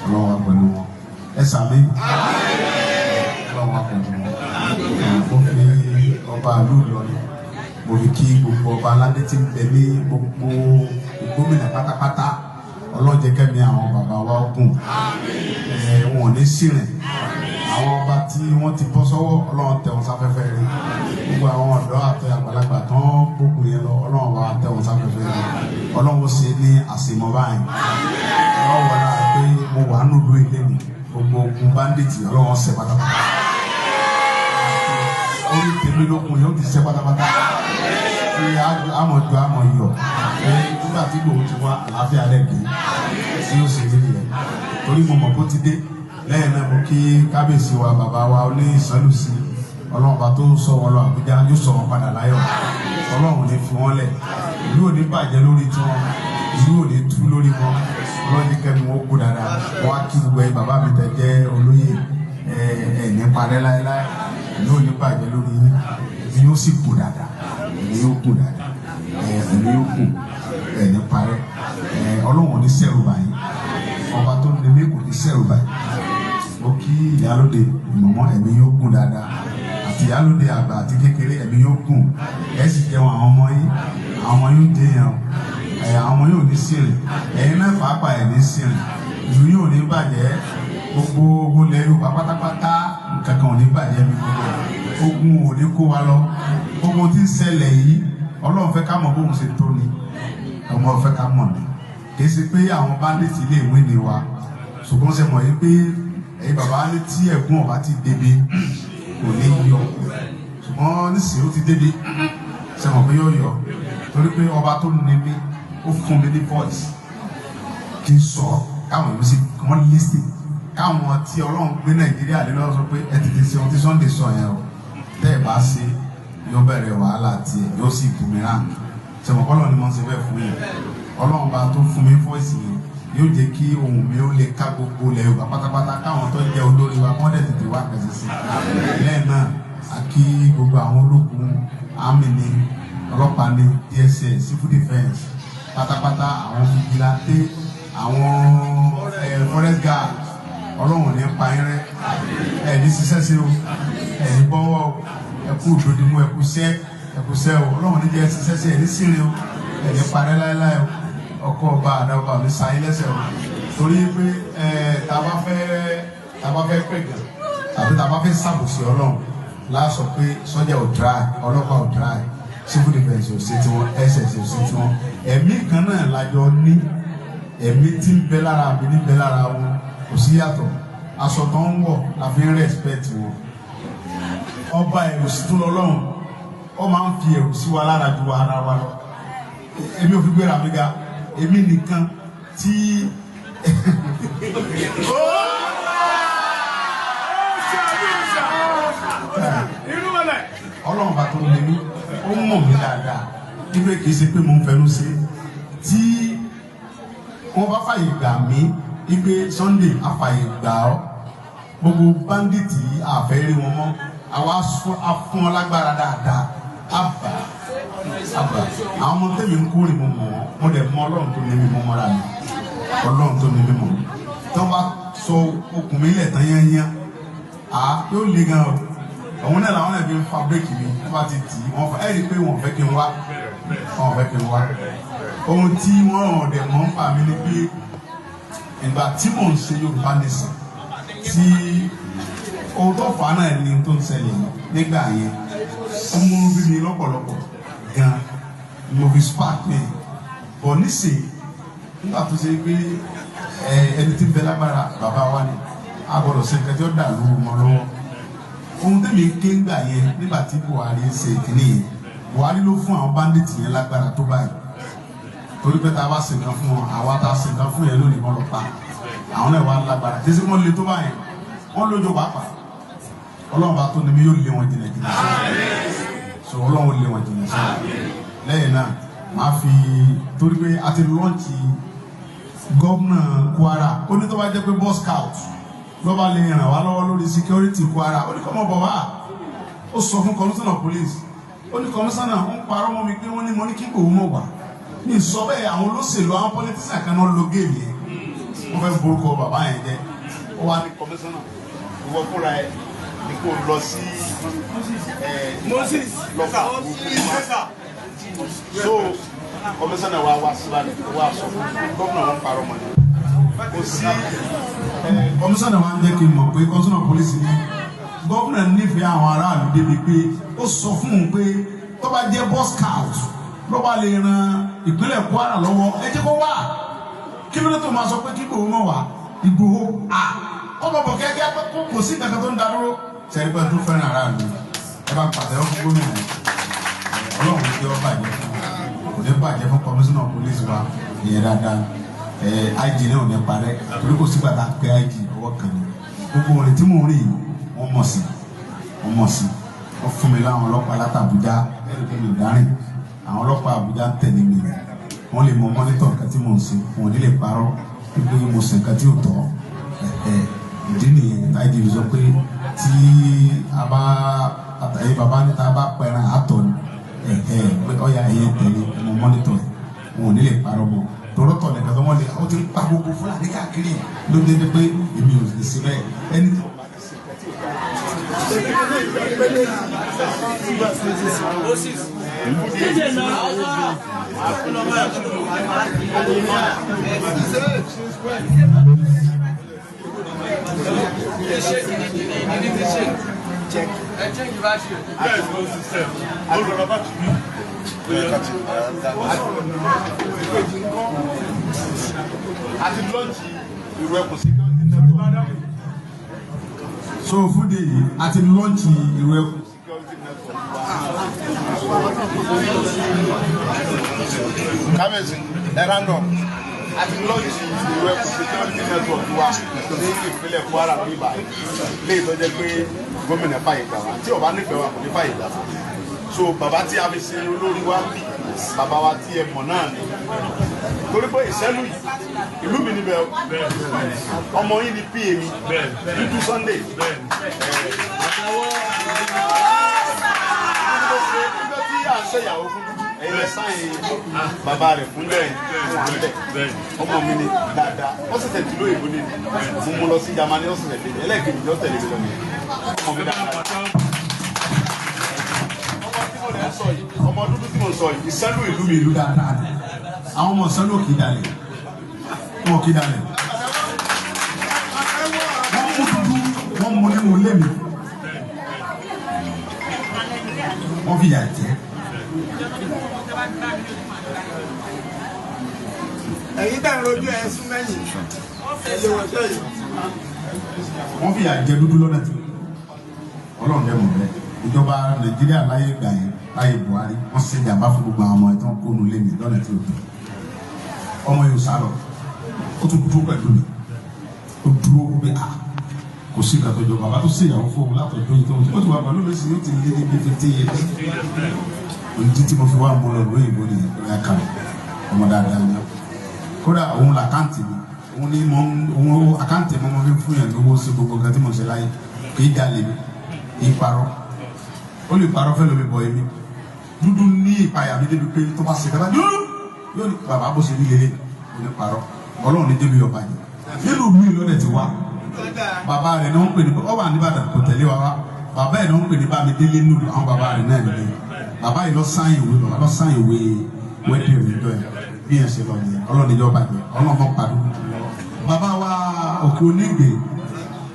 Ọlọ́run wà pẹ̀lú wọn. Ẹ sàmí. Ọlọ́run wà pẹ̀lú wọn. Mo fi ọba ìlú Ìlọrin, mo fi kí gbogbo ọba aládé tí ń bẹ ní gbogbo gómìnà pátápátá. Ọlọ́run jẹ́ kẹ́mi àwọn bàbá wa gùn, wọn ò ní ṣìrìn. Àwọn ọba tí wọ́n ti bọ́ sọ́wọ́, Ọlọ́run tẹ̀ wọ́n sáfẹ́fẹ́ rí. Gbogbo àwọn ọ̀dọ́ àti àgbàlagbà tán gbogbo yẹn lọ, Ọlọ́run wa tẹ̀ wọ́n sáfẹ́fẹ́ rí. Ọlọ́run ṣe ní àṣemọ́ báyìí. Ọlọ́run wọlé pé mo wà nílùú ilé mi, gbogbo ogun báńdíìtì Ọlọ́run ṣe pátápátá. Orí tèmi lókun yóò ti ṣe pátápátá. Ṣé àmọ̀jọ àmọ̀ yọ̀ nígbà tí Ìgbòho ti wá àlàáfíà rẹ̀ dé tí ó sì rí nìyẹn, torí mo mọ̀ kó ti dé. Lẹ́yìn náà mo kí kábíyèsí wa bàbá wa ní Ìsánlùsí. Ọlọ́run bá tó sọ wọn lọ Àbújá yóò sọ wọn padà láyọ̀. Ọlọ́run ní fi wọ́n lẹ̀. Ìlú ò ní bàjẹ́ lórí tiwọn, ìlú ò ní tú lórí wọn. Ọlọ́run ní kẹ́mi wọn kú dáadáa. Wọn á kí gbogbo ẹ bàbá mi tẹ jẹ́ olóyè ẹ ní parẹ́ láéláé. Ìlú ò ní bàjẹ́ lórí yín, ìlú yóò sì kú dáadáa, ìlú yóò kú dáadáa, ìlú yóò kú ẹ ní parẹ́. Ọlọ́run ò ní sẹ́rù báyìí, ọba tó ní mí kò ní sẹ́rù báyìí. Mo kí ìyálóde ìmọ̀mọ́, ẹ̀mí yóò gùn dáadáa, àti ìyálóde àgbà àti kékeré, ẹ̀mí yóò gùn. Ẹ sì jẹun àwọn ọmọ yín, àwọn ọmọ yóò dé yẹn o, àwọn ọmọ yóò ní sìnrìn, ẹ̀yin náà pàápàá ẹ̀ ní sìnrìn. Ìlú yóò ní bàjẹ́, gbogbo ilẹ̀ Yorùbá pátápátá nǹkan kan ò ní bàjẹ́ mi. Gbogbo ogun ò ní kó wa lọ. Gbogbo tí ń ṣẹlẹ̀ yìí, Ọlọ́run fẹ́ ká mọ̀ bóun ṣe tó ni, ọmọ fẹ́ ká mọ̀ ni. Kì í ṣe pé àwọn bandits lè wí ni wa, ṣùgbọ́n ṣe mọ̀ yìí pé ẹ̀yin bàbá ní tí ẹ̀gún ọ̀bá ti débi kò ní yọ, ṣùgbọ́n nísìnyí ó ti débi, ṣe mọ̀ pé yóò yọ, torí pé ọba tó ní mi ó fún mi ní voice kí n sọ káwọn èèyàn sì wọ́n listen, káwọn tí Ọlọ́run gbé Nàìjíríà lé lọ́wọ́ sọ pé ẹ tètè ṣe ohun tí Sunday sọ yẹn o, tẹ́ ẹ bá ṣe yóò bẹ̀rẹ̀ wàhálà tiẹ̀ yóò sì boomerang. Ṣe mọ̀ kọ́lọ́ ni mo ń ṣe bẹ́ẹ̀ fún yẹn. Ọlọ́run bá tó fún mi voice yẹn yóò jẹ́ kí ohùn mi ó lè ká gbogbo ilẹ̀ Yorùbá pátápátá, káwọn tó jẹ́ olórí wa kọ́ dẹ̀ tètè wá kẹsẹ̀ sí. Lẹ́yìn náà a kí gbogbo àwọn ológun, army ni, ọlọ́pàá ni, DSS, civil defence pátápátá, àwọn vigilante, àwọn forest guard. Ọlọ́run ní pa yín rẹ́, ẹ̀ ní ṣiṣẹ́ sí o, ẹ̀ ní bọ́wọ́ o, ẹ kú ìdòdìmú, ẹ kú sẹ́, ẹ kú sẹ́ o. Ọlọ́run ní jẹ́ ṣiṣẹ́ sí, ẹ̀ ní sírin o, ẹ̀ ní parẹ́ láéláé o. Ọkọ ọba àdàbà mi sáyé lẹ́sẹ̀ o, torí pé tá a bá fẹ́ pè gàn tàbí tá a bá fẹ́ ṣàbòsí Ọlọ́run láàsọ pé sọ́jà ò dry, ọlọ́pàá ò dry, civil defence ò ṣe tiwọn, SS ò ṣe tiwọn. Ẹ̀mí kan náà lájọ ní, ẹ̀mí tí ń bẹ lára mi ní bẹ lára wọn, kò sí yàtọ̀. Aṣọ tó ń wọ̀ la fi ń respect wọn. Ọba ẹ̀rù sí tún lọ́lọ́run, ó máa ń fi ẹ̀rù sí wa lára ju ara wa lọ. Èmi ò fi gbéra mi ga, èmi nìkan tí Ọlọ́run bá tó lé mi, ó mọ̀ mí dáadáa wípé kì í ṣe pé mo ń fẹnu sí. Tí wọ́n bá fàyè gbà mí wípé Sunday àfàyè gbà ọ́, gbogbo bandits yìí àfẹ́ rí wọn mọ́, àwa fún ọ lágbára dáadáa. Àbà àbà àwọn ọmọ tẹ̀mí ń kórè mo mọ̀ wọ́n, mo dẹ̀ mọ Ọlọ́run tó ní mi mọ́ mọ́ra mi, Ọlọ́run tó ní mi mọ́. Tí wọ́n bá sọ okùn mi lẹ̀ tán yányán, à yóò le gan o. Òun náà làwọn náà fi ń fa bírèkì mi, wọ́n bá ti tì í, wọ́n fa ẹ̀ rí i pé wọ́n fẹ́ kí n wá, wọ́n fẹ́ kí n wá. Ohun tí wọ́n ràn dẹ̀ mọ́ ń pa mi ni pé ìgbà tí mò ń ṣe Yorùbá Nation, tí ohun tó fà á náà ni tó ń ṣẹlẹ̀ nígbà yẹn, ó mú bí mi lọ́pọ̀lọpọ̀ gan, mo fi spark mi bọ̀ nísìnyí. Nígbà tó ṣe pé ẹni tí ń bẹ lágbára bàbá wa ni, a gbọ́dọ̀ ṣe nǹkan tí ó dà lóru mọ́ lọ́wọ́. Ohun tẹ̀mí ké ńgbà yẹn nígbà tí Buhari ń ṣe ìkíní yẹn, Buhari ló fún àwọn bandits yẹn lágbára tó báyìí, torí pé tá a bá ṣe nǹkan fún wọn, àwa tá a ṣe nǹkan fún yẹn lónìí wọn lọ pa àwọn náà wà lágbára. Tẹsí wọn lè tó báyìí, wọn lójó pàápàá. Ọlọ́run bá tó ni mi yóò lé wọn jìnnà jìnnà sí, so Ọlọ́run lé wọn jìnnà sí. Lẹ́yìn náà màá fi, torí pé a ti lọ́ọ̀nì Gómìnà Kwara ó ní tó bá jẹ́ pé boy scout ló bá lè ràn wá lọ́wọ́ lórí security Kwara, ó ní kọ́ mọ̀ bọ̀ wá. Ó sọ fún commissioner police, ó ní commissioner ń parọ́ mọ́ mi pé wọ́n ní mo ní kí Ìgbòho mọ̀ wá. Ní sọ bẹ́ẹ̀, àwọn olóṣèlú, àwọn politician kan náà lo géèmì yẹn, wọ́n fẹ́ borúkọ bàbá yẹn jẹ́. Ó wá ní commissioner, ìwọ fúnra ẹ ní kó lọ sí
Moses
lọ́kà. So commissioner wa wá síbàdàn, ó wá sọ fún gómìnà, wọn parọ́ mọ́ ni kò sí. Commissioner wa ń jẹ́ kí n mọ̀ pé commissioner police ní gómìnà nífẹ̀ẹ́ àwọn aráàlú débi pé ó sọ fún un pé tó bá jẹ́ boy scout ló bá lè ran ìpínlẹ̀ Kwara lọ́wọ́, ẹ jẹ́ kó wá. Kí ló dé tó máa sọ pé kí Ìgbòho mọ̀ wá? Ìgbòho à ọmọ bọ̀ kẹ́kẹ́, kò sí nǹkan tó ń darúró. Sẹ́ni pé tó fẹ́ràn aráàlú, ẹ bá pàtẹ́wọ́ fún gómìnà. Ọlọ́run tí ó bàjẹ́ fún kò ní bàjẹ́ fún commissioner police wa ìyẹn dáadáa. IG náà ò ní parẹ́, torí kò sígbà tá a pé IG ọwọ́ kan ní gbogbo orin tí mò ń rìn yìí. Wọ́n mọ̀ sí, wọ́n mọ̀ sí, wọ́n fún mi láwọn ọlọ́pàá látàbújá. Ẹ̀rọ pé mi ò dárìn, àwọn ọlọ́pàá Àbújá ń tẹ̀lé mi. Wọ́n lè mọ monitor nǹkan tí mò ń ṣe, wọn ò ní lè parọ́ pé mo ṣe nǹkan tí ò tọ́. Ìdí nìyẹn IG fi sọ pé tí a bá àtàyè bàbá níta bá pẹran àtọ̀ ni pé ọ̀yà ẹ̀yẹ tẹ̀lé mo monitor ẹ̀, wọn ò ní lè parọ́ mọ́ tòrótọ̀ nìkan tó wọ́n lè. Ó ti ń pa gbogbo Fúlàní káàkiri ló dé pé èmi ò lè ṣe bẹ́ẹ̀ ẹni tó.
Àti launch ìrù ẹkùn security network.
So fún de yìí, a ti launch ìrù ẹkùn
security network wa. Kábíyèsí, ẹ random. Àti launch ìrù ẹkùn security network wa ní ìpínlẹ̀ Kwara bíbá léyìí tó jẹ́ pé gómìnà fàyè gbà wá. Tí ó bá nífẹ̀ẹ́ wa, kò ní fàyè gbà wá. So bàbá tí a fi ṣe olórí wa ń bì, bàbá wa tí ẹ mọ̀ náà ni, torí pé ìṣẹ́lú yìí ìlú mi níbẹ̀ o. Ọmọ yìí ni pa mi dúdú Sunday. Nígbà tí à ń ṣèyàwó fún dúdú, ẹ̀yin lẹ sáyìn bàbá rẹ̀ fún lẹ́yìn fún wa níbẹ̀. Ọmọ mi ni dáadáa, ó sì tẹ̀sí lóyìnbó ni mo mú lọ sí Jámánì, ó sì tẹ̀lé ẹlẹ́ẹ̀kejì ló tẹ̀lé mi lọ nìyẹn. Ọmọ mi dáadáa, ọmọ tí mo lè sọ yìí, ọmọ dúdú tí mo sọ yìí, ìṣẹ́lú ìlú
ìlú mi, ìlú dáadáa ni. Àwọn ọmọ ìṣẹ́lú kì í dalẹ̀, wọn kì í dalẹ̀. Wọ́n mú dúdú, wọ́n mú nínú ilé mi, wọ́n fi yà jẹ́.
Ẹ̀yin tẹ̀ ń rojú ẹ̀ sún mẹ́yìn ẹ̀ lè wọ̀ sẹ́yìn.
Wọ́n fi yà jẹ dúdú lọ́nà tí Ọlọ́run dẹ̀ mọ̀ bẹ́ẹ̀. Ìjọba Nàìjíríà láyé gbà yẹn, láyé Buhari, wọ́n ṣe jàmbá fún gbogbo àwọn ọmọ ẹ̀ tó ń kónu lé mi lọ́nà tí o tó. Ọmọ yóò sá lọ, ó tún dúró pẹ̀lú mi, ó dúró pé a kò sí ìgbà tó jọ bàbá tó ṣèyàwó fóun látọ̀jú yìí tó ó ti wà pẹ̀lú mi sí, ó ti lé ní bí 50 years. Òní tí mo fi wá mú lọ lóyìnbó nìyẹn lórí àkàrà. Ọmọ dáadáa ni. Kódà òun l'accountant mi, òun ní mo òun account mi, mo fi fún yẹn lówó sí gbogbo nǹkan tí mo ṣe láyé. Kì í jalè mi, kì í parọ́. Ó lè parọ́ fẹ́ lómi bọ̀. Èmi dúdú ní ìpayà mi débi pé tó bá ṣe kátà dúdú yóò ní bàbá bó ṣe ní lélẹ̀, kò ní parọ́. Ọlọ́run ní débi ọba yìí nínú mi lọ́dẹ̀ ti wá. Bàbá rẹ̀ ní wọ́n pè ní ọba nìbàdàn, kò tẹ̀lé wa wá. Bàbá ẹ̀ ní wọ́n pè ní Bámidélé nùlù. Àwọn bàbá rẹ̀ náà nìyẹn. Bàbá yìí lọ sáyìn ìwé, bàbá lọ sáyìn ìwé wedding rẹ̀ jọ yẹn. Bí yẹn ṣe lọ nìyẹn. Ọlọ́run níjọ́ bàjẹ́, Ọlọ́run mọ́ padà. Bàbá wa Òkè Onígbè,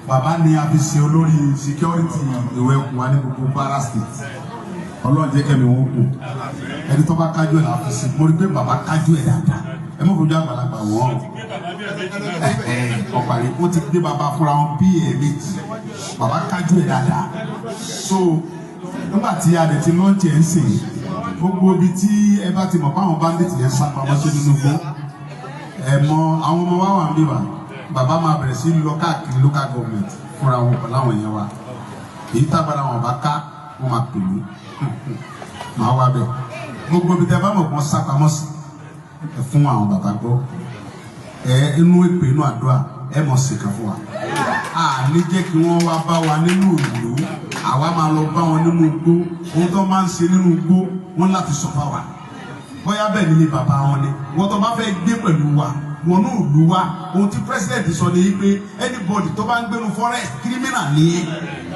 bàbá ni a fi ṣe olórí security ìwé ẹkùn wa ní gbogbo Kwara State. Ọlọ́run jẹ́ kẹ́mi wọn kù. Ẹni tó bá kájú ẹ̀ la fi sí. Mo rí pé bàbá kájú ẹ̀ dáadáa. Ẹ mọ̀ fojú àgbàlagbà wọ́n ọ̀pàrí. Wọ́n ti gbé bàbá fúnra wọn bí ẹ̀ẹ̀mejì. Bàbá kájú ẹ̀ dáadáa. So nígbà tí a dẹ̀ ti launch ẹ̀ ń sìn, gbogbo ibi tí ẹ bá ti mọ̀ fáwọn bandit yẹn sá pamọ́ sí nínú igbó, ẹ mọ àwọn ọmọ wa wà ń bí wa. Bàbá máa bẹ̀rẹ̀ sí lọ káàkiri local government fúnra wọn pẹ̀lú àwọn èèyàn wa. Èyí tábàrà wọn bá ká, wọn máa pè mí, màá wá bẹ̀. Gbogbo ibi tẹ bá mọ̀ kí wọ́n sá pamọ́ sí, ẹ fún àwọn bàbá gbọ́. Ẹ inú ìpè inú àdúrà ẹ mọ̀ sí kan fún wa. A ní jẹ́ kí wọ́n wá bá wa nínú ìlú, àwa máa lọ bá wọn nínú igbó. Ohun tó máa ń ṣe nínú igbó wọn láti sọ fáwa. Bóyá bẹ́ẹ̀ nílé bàbá wọn ni wọ́n tó bá fẹ́ gbé pẹ̀lú wa wọnú ìlú wa. Ohun tí president sọ ni pé anybody tó bá ń gbénu forest criminal ni é.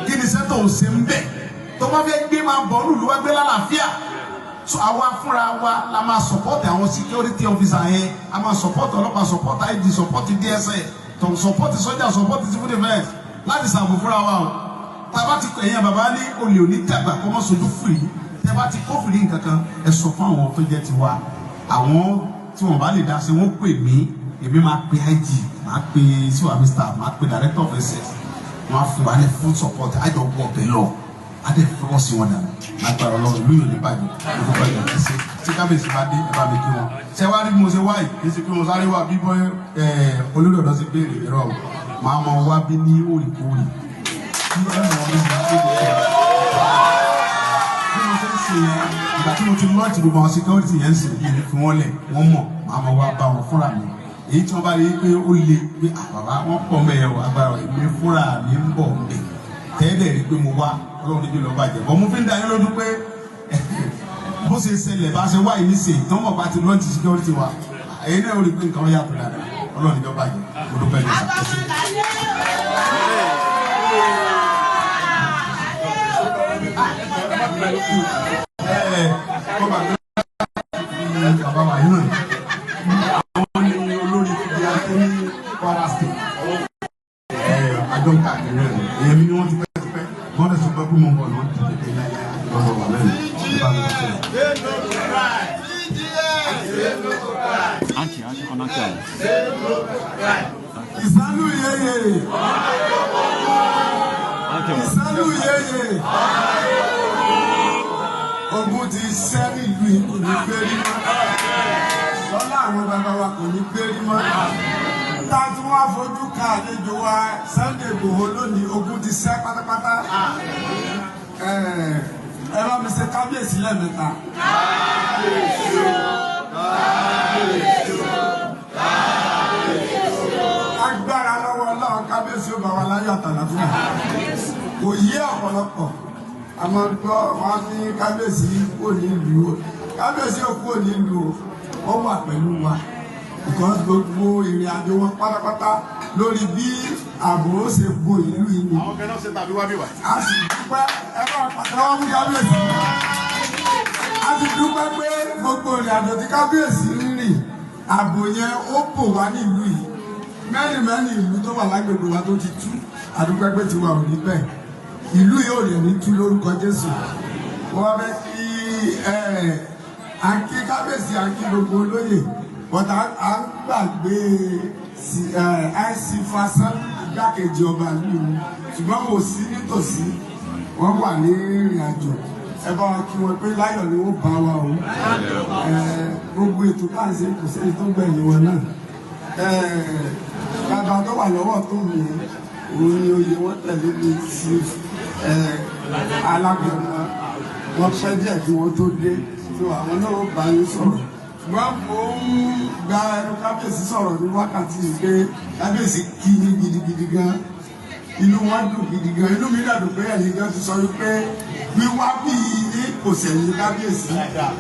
Kí ni sẹ́tọ̀ ò ṣe ń bẹ̀? Tó bá fẹ́ gbé máa bọ̀ nílùú wa, gbé lálàáfíà. So àwa fúnra wa la máa support àwọn security officer yẹn. A máa support ọlọ́pàá, support IG, support DSS, support sọ́jà, support civil defence láti ṣàbò fúnra wa o. Tàbá ti ẹ̀yìn bàbá ní olè òní dàgbà kọ́ mọ́ sojú fìrí. Tẹ́ bá ti kófìrí nǹkan kan, ẹ sọ fún àwọn tó jẹ́ tiwa. Àwọn tí wọ́n bá lè dá sí, wọ́n pè mí. Èmi máa pe IG, máa pe síwájú staff, máa pe director of SS. Wọ́n á fún wa ní full support. Àjọ wọ ọbẹ̀ lọ, á dẹ̀ fọwọ́ sí wọn dànù lágbára Ọlọ́run. Ìlú yóò ní bàjẹ́. Ìlú bàjẹ́. Ẹ ṣe tí kábíyèsí bá dé, ẹ bá mi kí wọn. Ṣé wàá rí bí mo ṣe wá yìí? Kì í ṣe pé mo sáré wá bí bọ́ olórí ọ̀dọ́ ti béèrè ìrọ̀ o. Màá mọ wá bí ní òrìkóòrì bí ẹ mọ̀ ọ́ bí mo ṣe ń ṣe yẹn. Ìgbà tí mo ti lọ́ọ̀tì gbogbo àwọn security yẹn ń sìn yìí, fi wọ́n lẹ̀, wọ́n mọ̀. Màá mọ wá bá wọn fúnra mi. Èyí tí wọ́n bá rí i pé ó le pé àbàbà wọ́n pọ̀ mẹ́yẹ̀ wọ agbára èmi fúnra mi ń bọ̀ mbẹ̀ tẹ́lẹ̀ rí pé mo wá. Ọlọ́run níbi lọ́ọ́ bàjẹ́ bọ́. Mo fi ń da yín lójú pé bó ṣe ṣẹlẹ̀ bá ṣe wá yìí nísìnyí tí wọ́n mọ̀ bá ti lọ́ọ̀tì security wa, èyí náà ó rí i pé nǹkan yàtọ̀ dáadáa. Ọlọ́run níbi lọ́ọ́ bàjẹ́. Mo dúpẹ́ ní ìṣàkóso. Bàbá wa yìí náà, àwọn ní olórí fìdí ní Kwara State, àjọ ń káàkiri rẹ̀. Èyí ni wọ́n ti pẹ́ ti pẹ́ wọ́n lè sọ pé kí mo bọ̀ lọ́wọ́ ti tètè lọ́wọ́ wà lẹ́nu nípa mi sọ.
Ìsálú yeye, ìsálú yeye, ogun ti ṣẹ́ nílùú yìí, kò ní gbérí mọ́. Lọ́lá àwọn bàbá wa, kò ní gbérí mọ́. Tá a tún wá fojú ká àlejò wa Sunday Igboho lónìí, ogun ti ṣẹ́ pátápátá. Ẹ bá mi ṣe kábíyèsí lẹ́ẹ̀mẹ́ta. Kábíyèsí o, kábíyèsí o, agbára lọ́wọ́ Ọlọ́run, kábíyèsí ó bá wa láyọ̀ àtàlàfíà. Kò yé ọ̀pọ̀lọpọ̀, a máa gbọ́ wọn ní kábíyèsí kò ní ìlú o, kábíyèsí ò kò ní ìlú o, ó wà pẹ̀lú wa, because gbogbo ìrìn àjò wọn pátápátá lórí bí ààbò ó ṣe bo ìlú yìí ni.
Àwọn kan náà ṣe tàbí wá bí wà.
A sì dúpẹ́, ẹ bá pàtẹ́wọ́ fún kábíyèsí. A sì dúpẹ́ pé gbogbo ìrìn àjò tí kábíyèsí ń rìn, ààbò yẹn ó bò wá nílùú yìí. Mẹ́rin mẹ́rin ìlú tó wà lágbègbè wa tó ti tú, àdúpẹ́ pé tiwa ò rí bẹ́ẹ̀. Ìlú yóò rẹ̀ ní tú lórúkọ Jésù. Wọ́n wá fẹ́ kí à ń kí kábíyèsí, à ń kí gbogbo olóyè, but à ń gbàgbé IC Fasan, igbákejì ọba ìlú mi, ṣùgbọ́n kò sí nítòsí, wọ́n wà ní ìrìn àjò. Ẹ bá wa kí wọn pé láyọ̀ ni wọ́n bá wa o. Gbogbo ètò tá à ń ṣe, kò sẹ́ni tó gbẹ̀yìn wọn náà. Bàbá tó wà lọ́wọ́ tó mi, òun ni oyè wọn tẹ̀lé mi sí alágbèémọ. Wọn pẹ́ díẹ̀ kí wọ́n tó dé tó, àwọn náà bá yín sọ̀rọ̀. Ṣùgbọ́n mo ń gba ẹnu kábíyèsí sọ̀rọ̀ ní wákàtí yìí pé kábíyèsí kí yín gidigidi gan. Inú wọn dùn gidi gan. Inú mi dàdùn pé ẹ̀yin gan ti sọ wípé wíwá bí yín kò sẹ̀yìn kábíyèsí.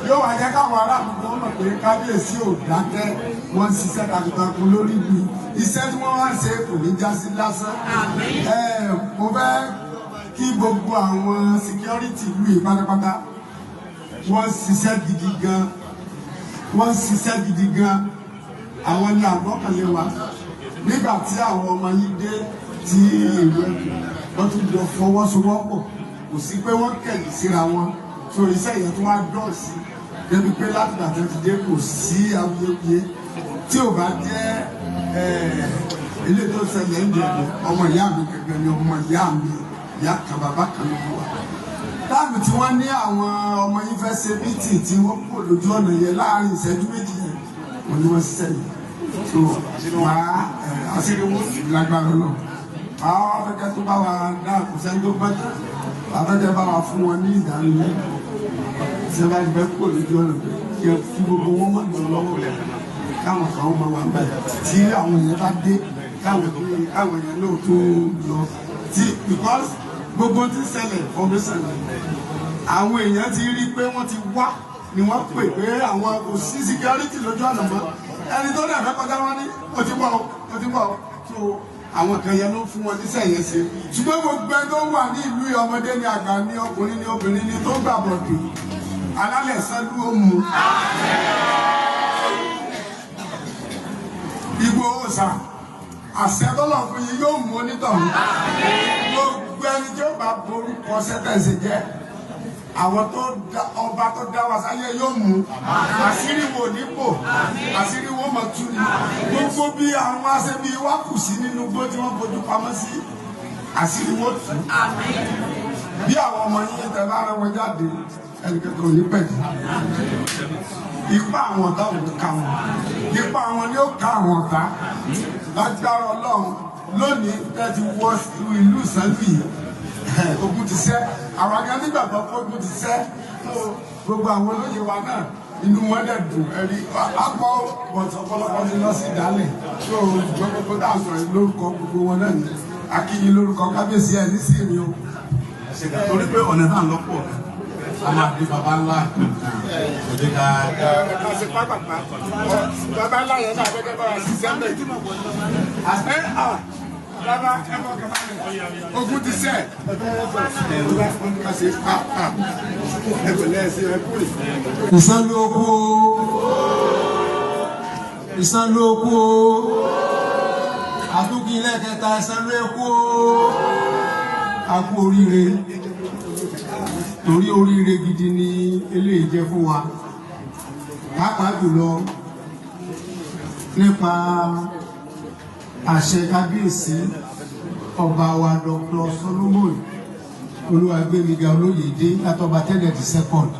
Yóò wá jẹ́ káwọn aráàlú mọ̀ pé kábíyèsí ò dákẹ́, wọ́n ń ṣiṣẹ́ takuntakun lórí ìlú. Iṣẹ́ tí wọ́n wá ń ṣe kò ní já sí lásán. Mo fẹ́ kí gbogbo àwọn security ìlú yìí pátápátá. Wọ́n ṣiṣẹ́ gidi gan, wọ́n ṣiṣẹ́ gidi gan. Àwọn ni àgbọ́kànlé wa. Nígbà tí àwọn ọmọ yìí dé tí ìlú ẹ̀kọ́, wọ́n tún jọ fọwọ́sowọ́pọ̀, kò sí pé wọ́n kẹ̀yìn síra wọn. So iṣẹ́ yẹn tó wá dọ̀ sí débi pé láti gbà tó ti dé, kò sí awuyewuye. Tí ò bá jẹ́ ilé tó ṣẹlẹ̀ ń jẹ̀bọ̀, ọmọ ìyá mi gẹ́gẹ́ ni ọmọ ìyá mi, ìyá kan bàbá kan ló wà. Táàmù tí wọ́n ní àwọn ọmọ yìí fẹ́ ṣe meeting tí wọ́n kò lójú ọ̀nà yẹn, láàrin ìṣẹ́jú 2 yẹn, wọ́n ní wọ́n ṣiṣẹ́ yìí. So wàá àṣírí wọn lágbára náà. Àwọn afẹ́kẹ́ tó bá wa dá, kò sẹ́ni tó gbẹ́ tán. Afẹ́kẹ́ bá wa fún wọn ní ìdánilẹ́kọ̀ọ́ tí wọ́n bá ti fẹ́ kó lójú ọ̀nà pé kí gbogbo wọn má lọ lọ́wọ́. Káwọn kan máa wà níbẹ̀ tí àwọn èèyàn bá dé, káwọn èèyàn náà tó lọ tí, because gbogbo tí ń ṣẹlẹ̀ formation, àwọn èèyàn ti rí pé wọ́n ti wá ni wọ́n pè pé àwọn kò sí security lójú ọ̀nà mọ́. Ẹni tó dẹ̀ fẹ́ kọjá, wọn ní ó ti bọ̀, ó ti bọ̀. So àwọn kan yẹn ló fún wọn níṣẹ́ yẹn ṣe. Ṣùgbọ́n gbogbo ẹni tó wà ní ìlú, ọmọdé ní, àgbà ní, ọkùnrin ní, obìnrin ní, tó gbà bọ̀dù alálẹ̀ sẹ́lú ó mu Ìgbòho sà, àṣẹ tọ́lọ̀ fún yín yóò mú onítọ̀hún. Gbogbo ẹni tí ó bá borúkọ sẹ́tẹ̀sì jẹ́ àwọn tó ọba tó dá wa sáyé yóò mú àṣírí wo nípò, àṣírí wo mọ̀ tú ni. Gbogbo bí àwọn aṣebi wa kù sí nínú igbó tí wọ́n fojú pamọ́ sí, àṣírí wo tú. Bí àwọn ọmọ yín tẹ bá rán wọn jáde, ẹnìkankan ò ní pẹ̀lú ipá àwọn ọ̀tá ò ní ká wọn, ipá àwọn ni ó ká àwọn ọ̀tá lágbára Ọlọ́run. Lónìí tẹ́ ti wọ ìlú Ìsànlù, ogun ti ṣẹ́. Àwọn akẹ́kọ̀ọ́ nígbàgbọ́ pé ogun ti ṣẹ́. Gbogbo àwọn olóyè wa náà, inú wọn dẹ̀ dùn. Ẹ̀rí àpọ̀ bọ̀tọ̀ ọ̀pọ̀lọpọ̀ ti lọ sí ìdálẹ̀ tó gbogbo tá a sọ̀rọ̀ lórúkọ gbogbo wọn náà ní akínyìn lórúkọ kábíyèsí ẹ̀ ní sí mi o.
Torí pé ọ̀nà náà lọ́pọ̀, a máa di baba ńlá òde ká.
Ẹ̀ka ṣe pápápá, baba ńlá yẹn náà fẹ́kẹ́ bá wa ṣiṣẹ́ mẹ́. Ẹ bàbá, ẹ mọ̀ kàmá rẹ̀, ogun ti sẹ́ ẹ ṣe pápá ẹ pẹ̀lẹ́ ẹ ṣe ẹ kúrè.
Ìsànlú okú o, Ìsànlú okú o, àtúnkì lẹ́ẹ̀kẹta, Ìsànlú okú o. A kú oríire, torí oríire gidi ni eléyìí jẹ́ fún wa, pàápàá jùlọ nípa àṣẹ kábíyèsí ọba wa Dr. Solomon Olúwagbémiga Olóyèdé Látọba tẹ́lẹ̀ the second,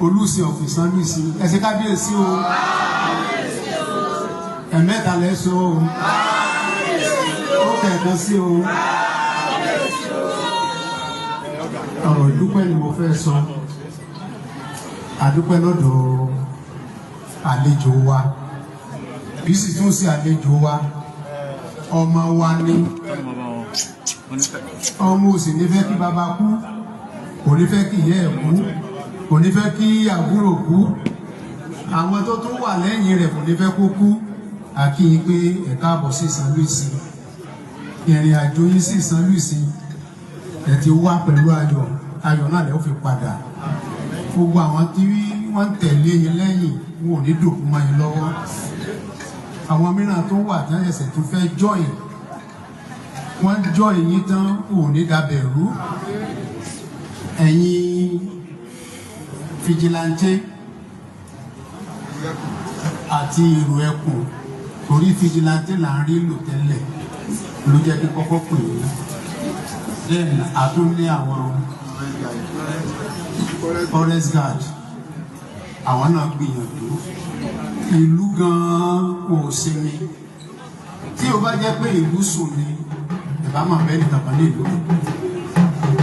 Olùsìn of Ìsànlùsìn. Ẹ ṣé kábíyèsí o. Ẹ̀mẹ́ta lẹ́sọ̀ o, ó kẹ̀kan sí o. Ọ̀rọ̀ ìdúpẹ́ ni mo fẹ́ sọ. Àdúpẹ́ lọ́dọ̀ àlejò wa, bí sì tún sí àlejò wa, ọmọ wa ní ọmọ ò sì ní fẹ́ kí bàbá kú, kò ní fẹ́ kí ìyá ẹ̀ kú, kò ní fẹ́ kí àbúrò kú, àwọn tó tún wà lẹ́yìn rẹ̀ kò ní fẹ́ kó kú. Àkíyìn pé ẹ káàbọ̀ sí Ìsànlùsí. Ìrìn àjò yín sí Ìsànlùsí, ẹ ti wá pẹ̀lú ayọ̀, ayọ̀ náà lẹ́ ó fi padà. Gbogbo àwọn tí wọ́n ń tẹ̀lé yín lẹ́yìn, wọn ò ní dòkú mọ́ yín lọ́wọ́. Àwọn mìíràn tó wà tí wọ́n ṣẹ̀ṣẹ̀ tún fẹ́ join, wọ́n join yín tán, wọn ò ní dabẹ̀ rú. Ẹ̀yin fìjìláńtẹ́ àti ìrù ẹkùn, torí fìjìláńtẹ́ là ń rí lò tẹ́lẹ̀ ló jẹ́ kí kọ́kọ́ pè é. Then àtún ní àwọn forest guard, àwọn náà gbìyànjú. Ìlú gan-an kò sinmi. Tí o bá jẹ́ pé ìlú sùn ni, ìbá máa bẹ́ẹ̀ nìkan kan ní ìlú,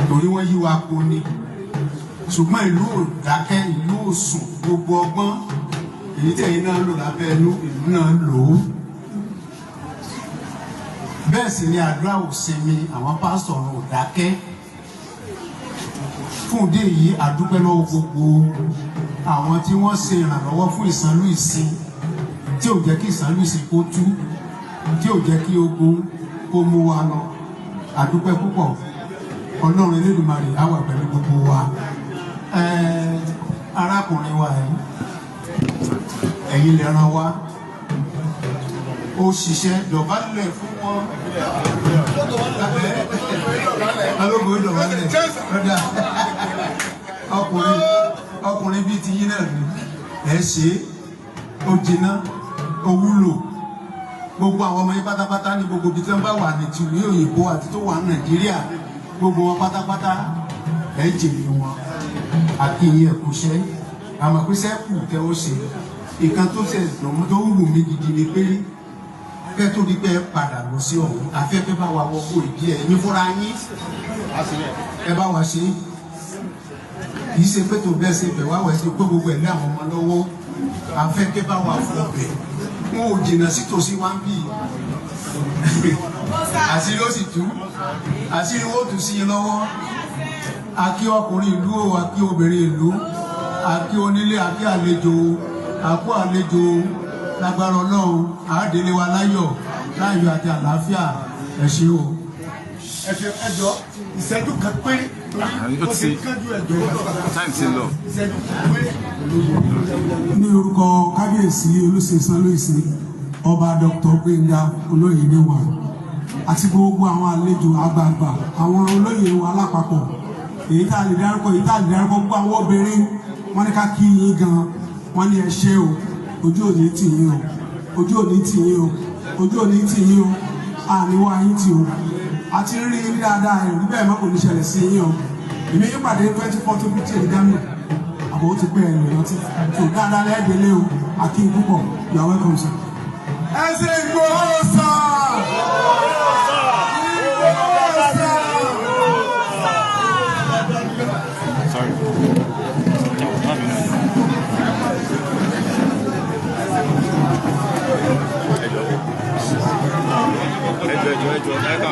torí wọ́n yí wa po ni. Ṣùgbọ́n ìlú ò dákẹ́, ìlú ò sùn. Gbogbo ọgbọ́n èyí tí ẹ̀yin náà lò lábẹ́ inú ìlú náà lò ó. Bẹ́ẹ̀ sì ni àdúrà ò sinmi, àwọn pásítọ̀ ò dákẹ́. Fún ìdí èyí, àdúpẹ́ lọ́wọ́ gbogbo àwọn tí wọ́n ṣe ìrànlọ́wọ́ fún Ìsànlú Ìsìn, tí ò jẹ́ kí Ìsànlú Ìsìn kó tú, tí ò jẹ́ kí ogun kó mú wa lọ. Àdúpẹ́ púpọ̀. Ọlọ́run Elédùmarè á wà pẹ̀lú gbogbo wa. Arákùnrin wa yìí, ẹ̀yin lè ràn wá, ó ṣiṣẹ́ dọ̀bálẹ̀ fún wọn. Alógo dọ̀bálẹ̀ lọ́dà. Ọkùnrin bíi ti yín náà ni ẹ ṣe, ó jiná, ó wúlò. Gbogbo àwọn ọmọ yín pátápátá ní gbogbo ibi tí wọ́n bá wà ní tìlú òyìnbó àti tó wà ní Nàìjíríà, gbogbo wọn pátápátá ẹ jèrè wọn. Àkíyìn ẹ̀kúṣẹ́ àmọ́ pé sẹ́kù tẹ́ ó ṣe ìkan tó ṣe dùn tó wù mí gidi ni pé kẹ́ tó di pé ẹ padà lọ sí ọ̀hún, afẹ́fẹ́ bá wa wọ́pọ̀ ìdí ẹ̀ yín fúnra yín, ẹ bá wa ṣe. Kì í ṣe pé tó bẹ́ẹ̀ ṣe bẹ̀ wá wẹ̀ ṣe pé gbogbo ẹ̀ lé àwọn ọmọ lọ́wọ́. Afẹ́fẹ́ bá wa fọ bẹ̀ Wọn ò jìnnà sí tòsí wá ń bì í. Àṣírí ó sì tú, àṣírí ó tú sí i lọ́wọ́. A kí ọkùnrin ìlú o, a kí obìnrin ìlú, a kí onílé, a kí àlejò, a kú àlejò. Lágbára Ọlọ́run, àádélé wa láyọ̀ láyọ̀ àti àlàáfíà. Ẹ ṣé o.
Ẹ ṣe, ẹjọ́, ìṣẹ́jú kan péré torí ó ti kánjú, ẹjọ́.
Time ti lọ.
Ìṣẹ́jú kan péré.
Ní orúkọ Kábíyèsí Olùṣèṣán Lóìsí, Ọba Dr. Gbénga Olóyèdèwà, àti gbogbo àwọn àlejò àgbààgbà, àwọn olóyè wa lápapọ̀, èyí tá a lè dárúkọ, èyí tá a lè dárúkọ, gbogbo àwọn obìnrin, wọ́n ní ká kí yín gan. Wọ́n ní ẹ ṣé o, ojú òní tì yín o, ojú òní tì yín o, ojú òní tì yín o, àníwá yín tì o. Àti rí yín dáadáa, ẹ̀rí bẹ́ẹ̀ mọ́ kò ní ṣẹlẹ̀ sí yín o. Èmi yín pàdé 24 to 50 ní Germany, àbò ó ti pẹ́ ẹ̀ lọ́tí tó dáadáa lẹ́ẹ̀dẹ́lé o. Akin púpọ̀, you are welcome, sir.
Ẹ ṣe Ìgbòho sà. Ìgbòho sà.
Sorry. Má bínú. Ẹjọ́, ẹjọ́, ẹjọ́, ẹjọ́, ẹ ká.